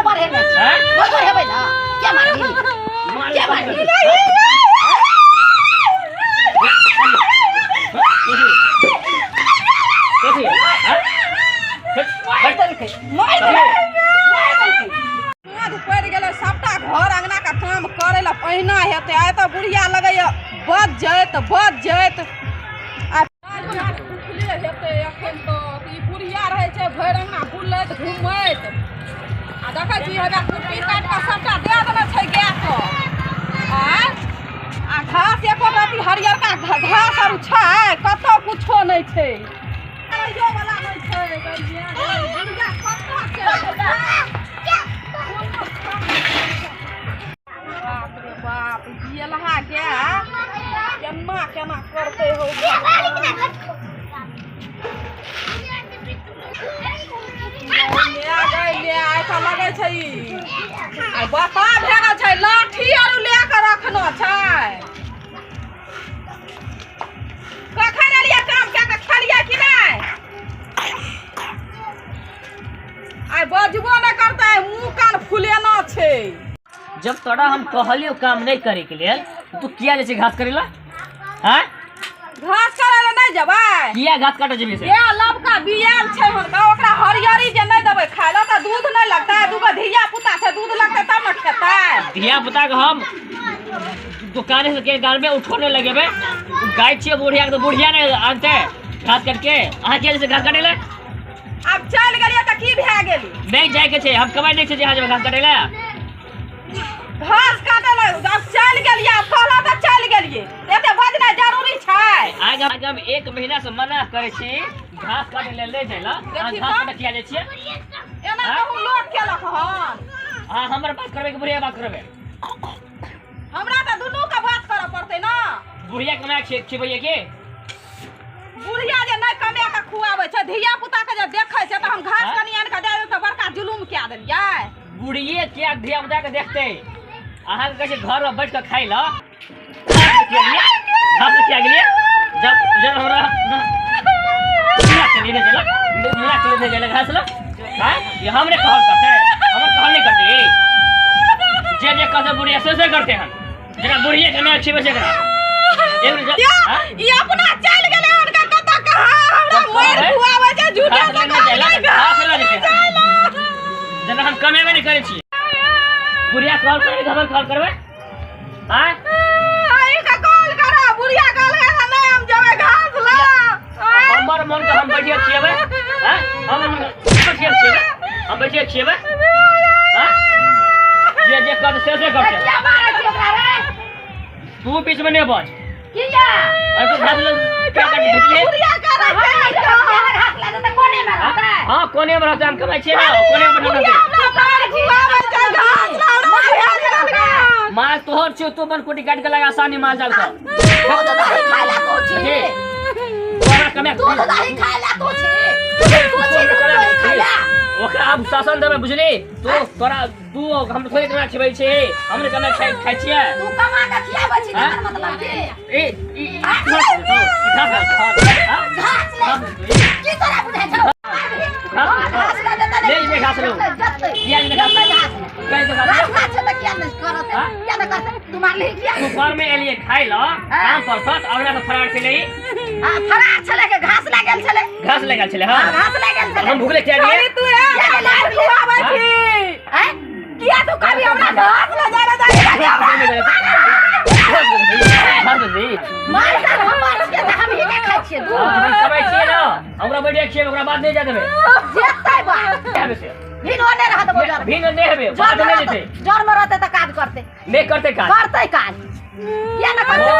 बढ़ेने छी। हैं? हम बढ़ेबै ने के मारबी के मारबी? कथी? हैं? मारि देलकै, मारि देलकै, मारि देलकै। साँझ पड़ि गेलै, सबटा घर अङ्गनाके काम करै लए पहिना हेतै। आइ तऽ बुढ़िया लगैए बजैत बजैत आ उठले हेतै। एखन तक ई बुढ़िया रहै छै भरि अङ्गना बुलैत घुमैत, आ देखै छी हेबे कुट्टी काटि कऽ सबटा दए देने छै गायके। आँय, आ घास एको रत्ती हरियरका घास आर छै? कतौ कुछो नहि छै, करैयोवला नहि छै। बुढ़िया कतऽ चलि गेलै? बाप रे बाप, गेलहा गाय केना केना करतै हौ। माय गै माय, आइ तऽ लगै छै ई आ बता भए गेल छै। लाठी आर लए कऽ रखना छै। कखन एलियै काम कए कऽ? खेलियै कि नहि? आइ बजबो नहि करतै, मुँह कान फुलेना छै। जब तोरा हम कहलियो काम नहीं करे के लेल, तू किया जाइ छै घास करे ला? हैं? घास करै लए नहि जेबै? किया घास काटे जेबही से? ये लबका बियाल छै हुनका, ओकरा हरियरी जे नहि देबै खाय लए तऽ दूध नहि लगतै। दूगो धिया पुता छै, दूध लगतै तब ने खेतै। धिया पुता के हम दुकाने से के गाल में उठो नहीं लगेबे। गाय छियै बुढ़िया के, तो बुढ़िया ने आनते घास काट के। अहाँ किया जाइ छै घास काटे ला? आब चलि गेलियै तऽ की भए गेलै? नहीं जाय के छै, हम कमाइ नहीं छै जे अहाँ जेबै घास काटे ला। घास काटै लए आब चलि गेलियै, आब कहलहुँ तऽ चलि गेलियै, एते बजनाइ जरूरी छै? आगे आगे हम एक महीना से मना करै छी घास काटे लेल नहि जाइ ला, अहाँ देखी घास तऽ। काटे किया जाइ छियै? एना कहूँ लोक केलक हन? अहाँ हमर बात करबै कि बुढ़िया बात करबै? हमरा तऽ दुनूके बात करऽ पड़तै ने। बुढ़िया कमाय खिबैये के? बुढ़िया जे नहि कमा कऽ खुआबै छै, धिया पुता के जे देखै छै, तऽ हम घास आँय? कनि आनि कऽ दए देब तऽ बड़का जुलुम कए देलियै? बुढ़िये किया धिया पुता के देखते? अहाँके कहै छै घर में बैठ के खाइ लए, घास किया गेलियै? जब जब हमरा मुना के लिए नहि गेलक, मुना के लिए नहि गेलक घास लए। आँय, ये हमरे कहल करते? हमर कहल नहि करते। जे जे कहते बुढ़िया से से करते हन। जेना बुढ़िये के नहि छिबै छै एकरा एक मिनट। या, आँय? ई अपना चलि गेलै हुनका कतऽ कहाँ, हमरा जब मारि कहबै, खुआबै छै झूठे। घास से लेने कहलियै जाइला, घास लऽ जेतै। जाइला। जेना हम कमेबे नहि करै छियै। बुढ़िया कॉल करबै कि हमर कॉल करबै? आँय, अहीँके कॉल करब। बुढ़िया कहलकै हँ, नहि हम जेबै घास लऽ। आँय? हमर मन के हम बैठिए खिएबै? आँय, हमर मन के बैठिए खिएबै? हम बैठिए खिएबै? आँय, जे जे करतै से से करतै। किया मारै छी ओकरा रे? तू बीच में नहीं बच। किया? अरे तू घास लऽ क्या काटि भेजलियै? बुढ़िया करै छै। घास लए जेतै, कोने मे रहतै? हँ, कोने में रहतै। हम कमाइ छियै ने, कोने में बैठल बुढ़िया रहतै। हमरा मारि खुआबै छै घास लऽ, हमरा भेज देलकै। माल तोहर छियौ, तू अपन कुटी काटि के लगा सानी माल जाल के। दूध दही खाय ला तू छी। कथी? तू हमरा कमाए दूध दही खाय ला तू छी, तू छी दूध दही खाय ला। ओकरा आब शासन देबै, बुझली? तू तोरा तू हम थोड़े कमा खिबै छी, हम ने कमा खाइ खाइ छियै। तू कमा के खियाबै छी, हाँ? तकर मतलब की? ए ई ई घास ले, घास ले, घास घास ले। घास ले। की तोरा बुझाइ छौ? घास घास ले जेतै। ले जेबै घास ले। जतै। किया जेतै घास? जतै घास ले। किया जेतै घास ले? घास खाइ छै तऽ किया नहि करतै? हाँ? किया नहि करतै? तू मारलही किया? दोपहर में एलियै खाइ ल काम पर से, तऽ अगला से फरार छलै। हाँ, फरार छलै के घास लए गेल छलै? घास ले गेल छलै। हाँ, हँ, घास लए गेल छलै। हम भुखले किया गेलियै? छोरी, तू एहन मारि खुआबै छी। आँय? किया तू कभी हमरा घास लऽ जाय लए जाइ? घास ले। मार साल हम मार छियै तऽ हमही ने खाइ छियै दूध। हम कमाइ छियै ने, हमरा बैठे छियै, ओकरा बाद नहि जा देबै। जेतै बात। हेबे से। भिन ओने रहत जर। भिन नहि हेबे, जर बात में नहि रहतै, जेतै। जर में रहतै तऽ काज करतै। नहि करतै काज। करतै काज, किया ने करतै?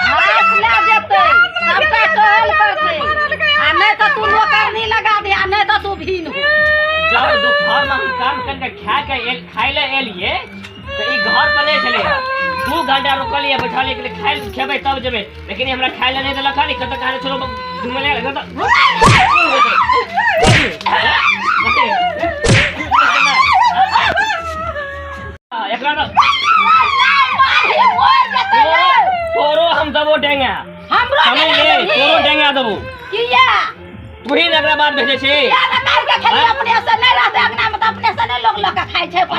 घास लए जेतै, सबटा टहल करतै, आ नहि तऽ तू नौकरनी लगा दे, आ नहि तऽ तू भीन हो। जब दोपहर में हम काम करके खा के खाय ले एलियै तऽ ई घर पर नहि छलै। 2 घंटा रुकलियै, बैठलियै कि खाय खेबै तब जेबै, लेकिन ई हमरा खाय ले नहि देलक हन। ई कतऽ कहाँ छोड़ो घुमै ले कतऽ। एकरा तऽ तोरो तोरो हम देबो डेंगा। हमरो समझ ले, तोरो डेंगा देबो। किया? तू ही ने एकरा बाद भेजै छी। किया ने मारि के खेली अपने से नहि रहतै अगला।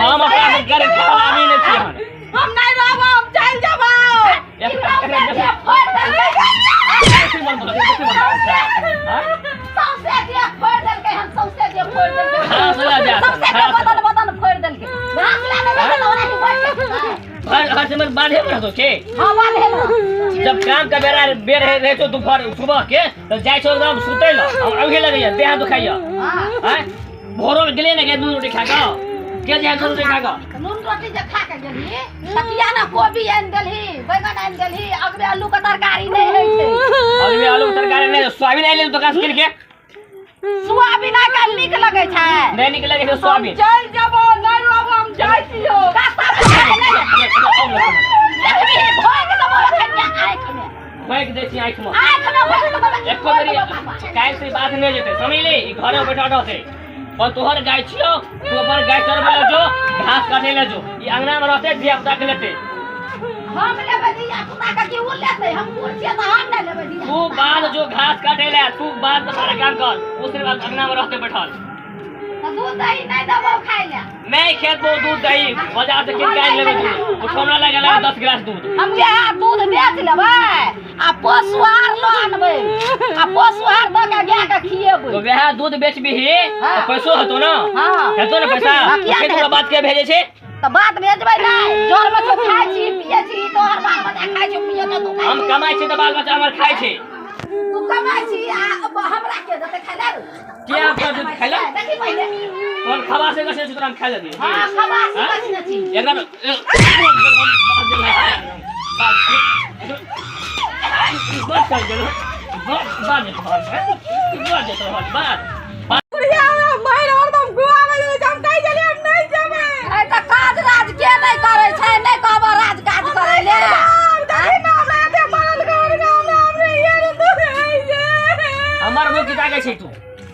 हम अपना घर आदमी नहीं छी। हम नहीं रहब, हम चल जेबौ। सौंसे देह फोड़ि देलकै हन, सौंसे देह फोड़ि देलकै, सौंसे के बदन बदन फोड़ि देलकै। घास लए नहि जेतै तऽ ओनाही फोड़ि देतै। हर समय बांधे में रहतो के? हाँ, बांधे में। जब काम का बेरा बेर रहे तो दोपहर सुबह के तो जाय छो एकदम सुतै ल, और अभी लगैया देह दुखाइया। हां, भोरो में गेले ना के नून रोटी खा के के जाय नून रोटी खा के? नून रोटी जे खा के गेलही तकिया ना कोबी आनि देलही, बैगन आनि देलही, अगबे आलू के तरकारी नहीं होइ छै। अगबे आलू के तरकारी नहीं, सोयाबीन आनि लेलु दुकान से किन के। सोयाबीन आइ काल्हि नीक लगै छै? नहीं नीक लगै छै सोयाबीन। चल जेबौ, नहीं रहबौ, हम जाइ छियौ। भोगि दै छी आँखिमे, एको बेरी काल्हि से बात नहि जेतै, समझली? ई घरे बैठल रहतै। पर तोहर गाय छियौ, तू अपन गाय चरबै लए जो, घास काटै लए जो, ई अंगना में रहतै, धिया पुता के लेतै। हम लेबै धिया पुता के कि उ लेतै? हम बूढ़ छियै तऽ हम नहि लेबै धिया। तू बाद जो घास काटै लए, तू बाद के सारा काम कर, उ सिर्फ अंगना में रहतै बैठल। दूध दही नहीं देबौ खाइ लए? नहीं खेतबो दूध दही, बाजार से किन के आनि लेबै दूध। उठौना लगे लगे 10 गिलास दूध। हम वएह दूध बेच लेबै आ पोसुहार लऽ आनबै आ पोसुहार दऽ के गाय के खिएबै। तो वएह दूध बेचबिही तऽ पैसो हेतौ ना? हाँ। हेतौ ना पैसा? किया खेत वाला बात के भेजै छै? तऽ बात भेजबै नहि, जर में तू खाइ छी पियै छी, तोहर बाल बच्चा खाइ छै पियै छै, तू खाइ। हम कमाइ छी तऽ बाल बच्चा हमर खाइ छै। तू कमाइ छी आ हमरा के देतै खाइ लए? किया अपना दूध खाइ लए? देखी पहिले तोहर खवा से कसे तोरा खाइ लए दियै। हां, खवा से कसे छी। एकरा काज राज के नहीं करे छै, नहीं कहबो राज काज करे ले। हमर मुँह की ताकै छै तू?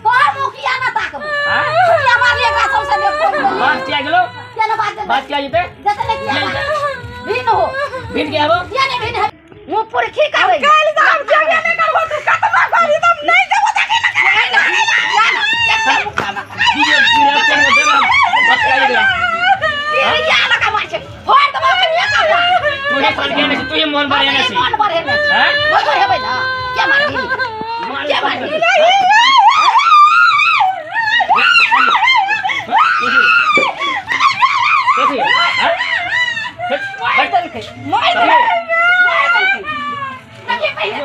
तोहर मुँह किया ना ताकबो? किया मारलियै एकरा सबसे बात किया गेलो? किया ना बात बात किया जेतै? जेतै ने किया? भिन हो। भिन के आबो? किया नहीं भिन है? मुँह पुरखी करै। काल्हि तऽ हम जेबे नहि करबो, तू कतबो कहबी तऽ हम नहि जेबो। देखी ना जा ना, एकटा मुक्का मार। पिरिया लगा मार छै। फोड़ देबो कनिया का। तू ही फल के नहीं, तू ही मोन भरे नहीं। मोन भरे नहीं। हैं? मोन भरे ना। क्या मारबी? क्या मारबी? कथी? मार देलकै, मार देलकै, मार देलकै। देखी पहिले।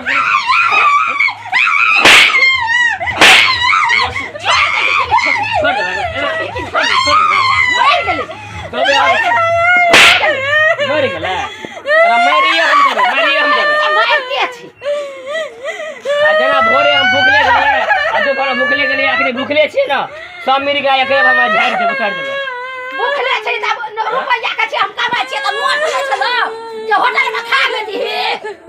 छोड़ दे, छोड़ दे, छोड़ दे। मार गेलै। तबे मरि गेलै। अरे मारिए हम देबै, मारिए हम देबै। मारते छी। आ जेना भोरे हम भूखले गेलियै आ दुपहर भूखले गेलियै, अखनी भूखले छियै ने, सब मिल के एकरे हम झाड़ि देबै, उतारि देबै। भूखले छै तऽ रुपैआ के छै, हम कमाइ छियै तऽ नोट नहि छै ने जे होटल में खा लेतिही।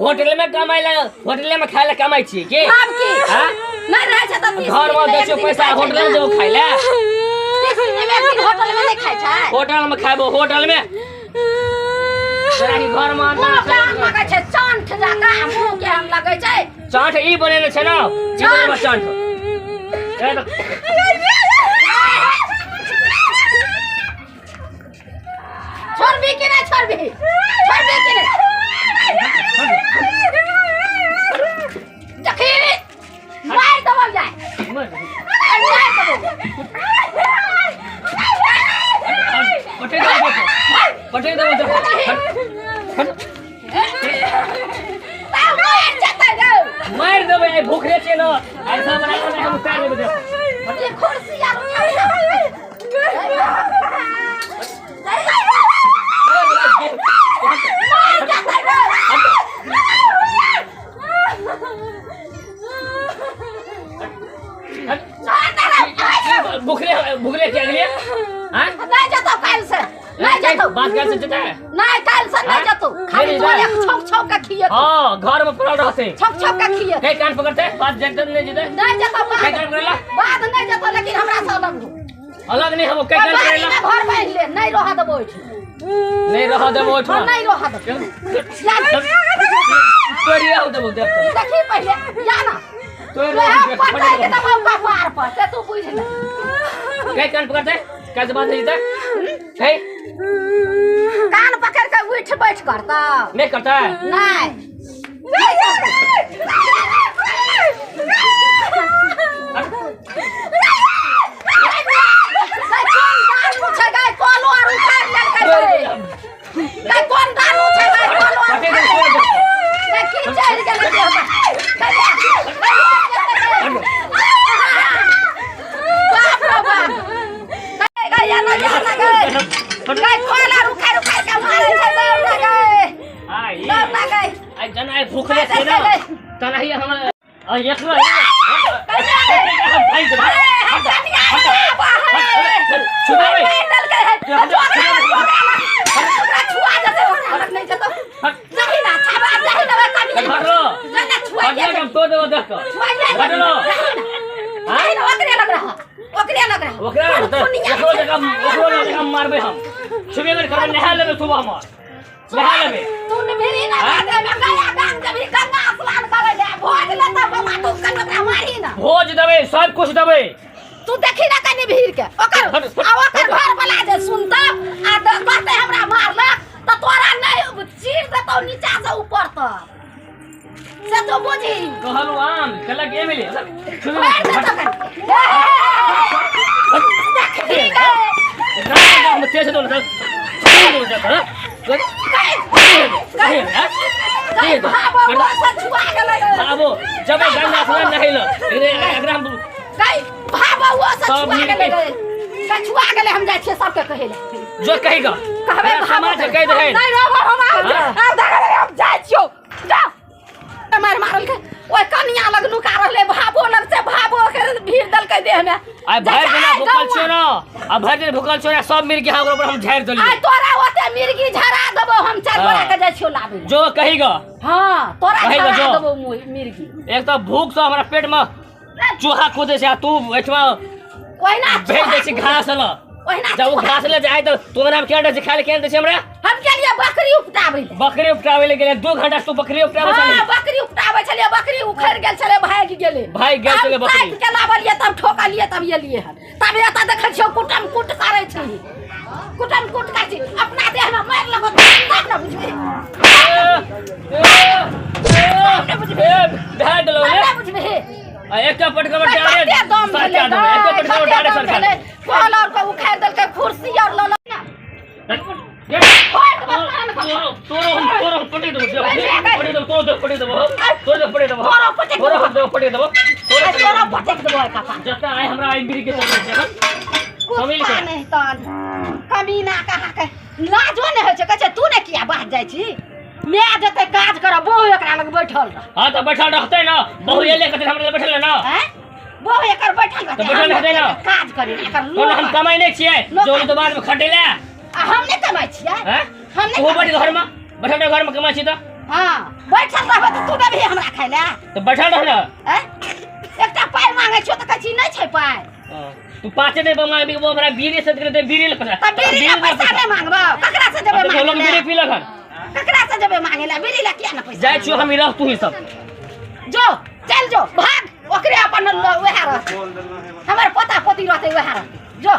होटल में कमाइ लए, होटल में खाइ लए कमाइ छियै की? आब की? हाँ? नहि रहै छै तऽ घर में दै छियौ पैसा, होटल में जेबौ खाइ लए। 30 दिन में एक दिन होटल में नहि खाइ छै। होटल में खाइबो, होटल में। तोरा की घर में मुँह के लगै छै चाँठ जकाँ, मुँह के हम लगै छै चाँठ। ई बनेने छै ने, ई बनेने चाँठ। छोड़बी कि नहि छोड़बी? छोड़बी कि नहि? देखी मारि देबौ जाय, मारि देबौ। पटे देबो, मारि देबै। आइ भूखले छियै ने, ऐसा बना बना हम उतारि देबै। देख, ई कुर्सी आर मार जेतै रे। भूखले भूखले किया गेलियै? हाँ, नहीं जेतौ काल्हि से, नहीं जेतौ। बात कर से जेतै? नहीं, काल्हि से नहीं जेतौ। खाली तोरे छौक छौक के खिएतौ। हाँ, घर में पड़ल रहतै। छौक छौक के खिएतौ। कई कान पकड़तै, बात जेतै नहीं जेतै? नहीं जेतौ। कई कान पकड़ला? बात नहीं जेतौ, लेकिन हमरा से अलग हो। अलग नहीं हम। कई कान पकड़ला? घर बान्हि ले, नहीं रह देबो ओहिठाम। नहीं रह देबो ओहिठाम। नहीं रह देबो। तोरी आउ देबो, देख देखी पहिले जा ना। तोरी पटाइ के देबो कपार पर से तू बुझि ले। कई कान पकड़तै, कैसे बात नहीं जेतै? है कान पकड़ के उठ बैठ करता नहीं करता है नहीं आई भूखले छै ना तनाही हम एकरो छुपाबै मारबै हम छुबे करबै नहा लेबै सुबह हमर नहा लेबै तू भेरी ना गंगा गंगा जबी गंगा स्नान करे ले भोज लेता बाबा तू कन ओकरा मारी ना भोज देबै सब कुछ देबै तू देखी ना कनी भीड़ के ओकर आ ओकर घर वाला जे सुनता आ कहते हमरा मारलक त तोरा नहीं चीर देतौ नीचा से ऊपर तक से तू बुझी कहलु आम कहलक ए मिले जब गंगा स्नान नहेल एकरा हम कछुआ गेलै हम जाइ छियै सबके कहै लए जो कहिगा कहबै समाज के कहि दे नहीं रहब हम आब हम जाइ छियौ जा मार मारल के ओइ कनिया लग नुका रहलै भाबो लग से भाबो के भीड़ देलकै देह में आइ भरि दिना भूखल छियो ना आ भरि दिन भूखल छियो ना सब मिल के ओकरा ऊपर हम झाड़ि देलियै आइ तोरा ओते मिर्गी झरा देबो हम चारि गोरा के जाइ छियौ लाबै जो कहिगा हां तोरा झरा देबो मिर्गी एक तऽ भूख से हमरा पेट में चूहा कूदे छै आ तू एहिठमा ओहिना भेज दै छी घास ल ओहिना जब ओ घास ले जाय तऽ तू हमरा केना दै छी खाय ले केना दै छी हमरा हम गेलियै बकरी उपटाबै लए बकरी उपटाबै ले गेलै 2 घंटा तू बकरी उपटाबै छली हां बकरी उपटाबै छलियै बकरी उखड़ि गेल छलै भागि गेलै भागि गेल छलै बकरी काटि के लाबलियै तब ठोकलियै तब एलियै हन तब एतऽ देखै छियौ कुटम कुट करै छी कुटम कुट करै छी अपना देहमे मारि लगो तब ने बुझबही भए गेलौ तब ने बुझबही आ एकटा पटकवा डारे कते दम भेलै सरकार देबै एकटा पटकवा कते डारे दम सरकार भेलै फल और के उखाड़ि देलकै कुर्सी और लऽ लऽ तोरो हम तोरो हम पटक देबो पटक देबो तोरो पटक देबो तोरो पटक देबो तोरो पटक तोरो हम देबो पटक देबो तोरो तोरो पटक देबो एका पान जता आइ हमरा आइ मिरी के चल छै कुत्ता नहीं तन कमीना कहाँ के लाजो नहि होइ छै कहै छै तू ने किया बात जाइ छी मैं जते काज करब बहु एकरा लग बैठल रह हां त बैठल रहतै ना बहु एले कते हमरा लग बैठल ना हैं बहु एकर बैठल रहतै बैठल रहतै ना काज करे एकर लोन हम कमाइ नै छियै जो तो बाद में खटेला आ हम नै कमाइ छियै हैं हम नै ओ बैठ घर में बैठल रह घर में कमाइ छी त हां बैठल रहबै त तू देबही हमरा खाइ ले त बैठल रह ना हैं एकटा पाइ मांगै छियौ त कहै छी नै छै पाइ तू पाँचे दे मांगबी वो हमरा बीड़ी से दे बीड़ी ले पैसा त बीड़ी ले पैसा नै मांगबौ ककरा से देबै मांगे लोग बीड़ी पी लखन ककरा से देबै मांगे ला बीड़ी ला किया ना पैसा जाइ छियो हम रह तू ही सब जो चल जो भाग ओकरे अपन वएह रह हमर पोता पोती रहतै वएह रहतै जो।